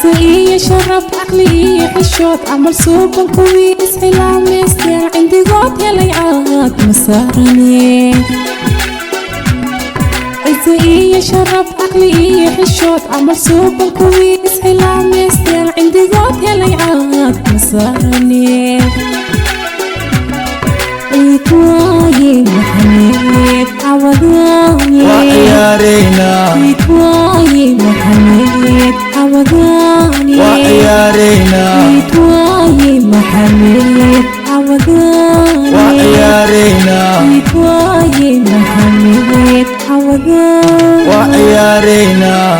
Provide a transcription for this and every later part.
Ciise iyo sharaf, caqli iyo xishood, camal suuban kuwii isxilaameysteen, cindigood helay caad ma saarane. Ciise iyo sharaf, caqli iyo xishood, camal suuban kuwii isxilaameysteen, cindigood helay caad ma saarane. Ciid waaye Maxamed Cawadaaye. Waa ciyaareynaa. Ciid waaye Maxamed Cawadaaye. Waa ciyaareynaa. Ciid waaye Maxamed Cawadaaye. Waa ciyaareynaa. Ciid waaye Maxamed Cawadaaye. Waa ciyaareynaa.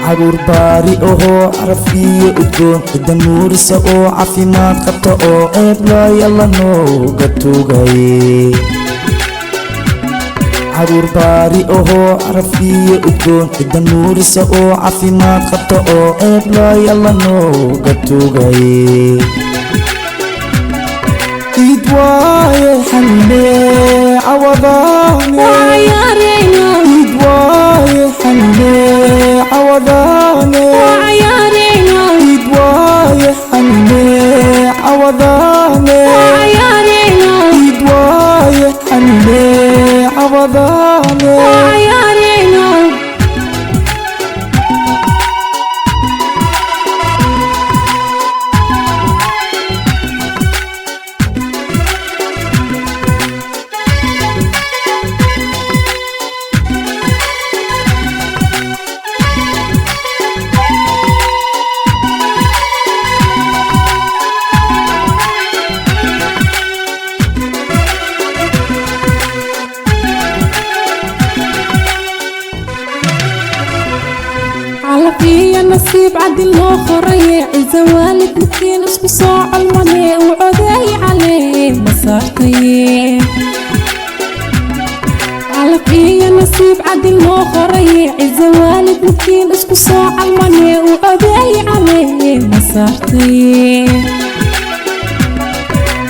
Caruur baari ohoo caraf iyo udgoon, cidda nuurisa oo caafimaad qabta oo ceeblaayalla nooga tugay. Caruur baari ohoo caraf iyo udgoon, cidda nuurisa oo caafimaad qabta oo ceeblaayalla nooga tugay. Iid waaye xanne cawadaane. Waa ciyaareynaa. Iid waaye xanne cawadaane. Waa ciyaareynaa. Iid waaye xanne cawadaane. Waa ciyaareynaa. Iid waaye xanne cawadaane. Waa ciyaareynaa. Calaf iyo nasiib cadil loo qoraye, ciise waalid midkiin isku soo calmane uu codeey calee ma saartaye. Calaf iyo nasiib cadil loo qoraye, ciise waalid midkiin isku soo calmane uu codeey calee ma saartaye.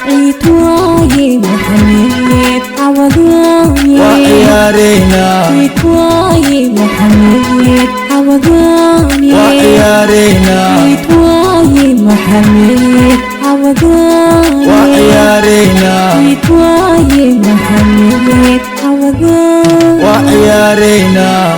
Ciid waaye Maxamed Cawadaaye. Waa ciyaareynaa. Ciid waaye Maxamed Cawadaaye. Waa ciyaareynaa. Ciid waaye Maxamed Cawadaaye. Waa ciyaareynaa. Ciid waaye Maxamed Cawadaaye. Waa ciyaareynaa.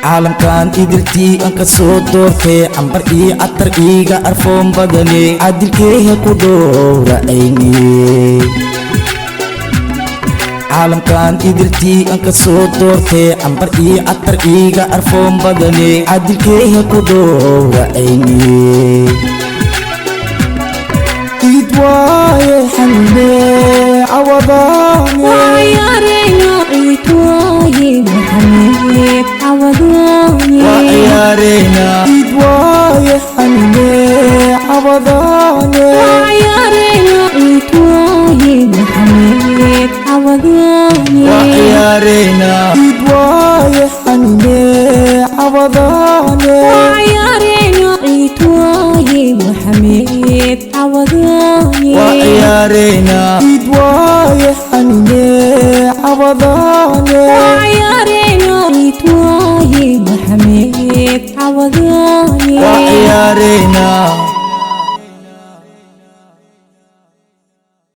Caalamkan idiltii aan ka soo doortay, cambar iyo catar iiga arfoon badane, cadilkeeha ku dhowracayne. Caalamkan idiltii aan ka soo doortay, cambar iyo catar iiga arfoon badane, cadilkeeha ku dhowracayne. Iid waaye xanne cawadaane. Waa ciyaareynaa. Ciid waaye Maxamed Cawadaaye. Waa ciyaareynaa. Iid waaye xanne cawadaane. Waa ciyaareynaa. Ciid waaye Maxamed Cawadaaye. Waa ciyaareynaa. Iid waaye xanne cawadaane. Waa ciyaareynaa. Ciid waaye Maxamed Cawadaaye. Waa ciyaareynaa. Iid waaye xanne cawadaane. Waa ciyaareynaa. Ciid waaye Maxamed Cawadaaye. Waa ciyaareynaa.